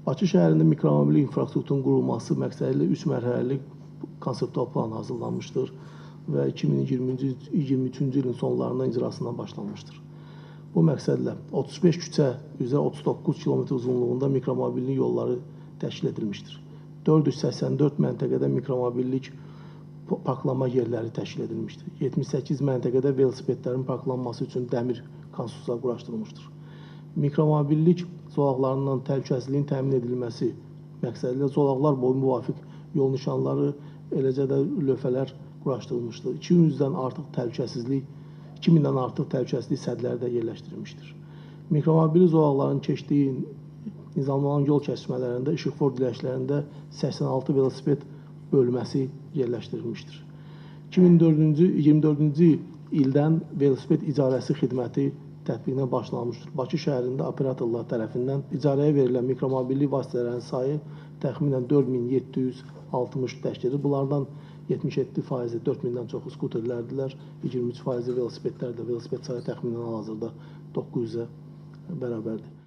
Bakı şəhərində mikromobillik infrastrukturunun qurulması məqsədilə 3 mərhələli konseptual plan hazırlanmışdır və 2023-cü ilin sonlarından icrasına başlanmışdır. Bu məqsədlə 35 küçə üzrə 39 km uzunluğunda mikromobillik yolları təşkil edilmişdir. 484 məntəqədə mikromobillik parklanma yerləri təşkil edilmişdir. 78 məntəqədə velosipedlərin parklanması üçün dəmir konstruksiyalar quraşdırılmışdır. Mikromobillik zolaqlarından təhlükəsizliyin təmin edilməsi məqsədilə zolaqlar boyu müvafiq yol nişanları, eləcə də lövhələr quraşdırılmışdır. 200-dən artıq təhlükəsizlik, 2000-dən artıq təhlükəsizlik sədləri də yerləşdirilmişdir. Mikromobillik zolaqlarının keçdiyi nizamlanan yol kəsişmələrində, işıqfor dirəklərində 86 velosiped bölməsi yerləşdirilmişdir. 2024-cü ildən velosiped icarəsi xidməti tətbiqinə başlanmışdır. Bakı şəhərində operatorlar tərəfindən icarəyə verilən mikromobillik vasitələrinin sayı təxminən 4760 təşkil edir. Bunlardan 77%-i 4000-dən çoxu skuterlərdirlər, 23%-i velosipedlərdir. Velosiped sayı təxminən hal-hazırda 900-ə bərabərdir.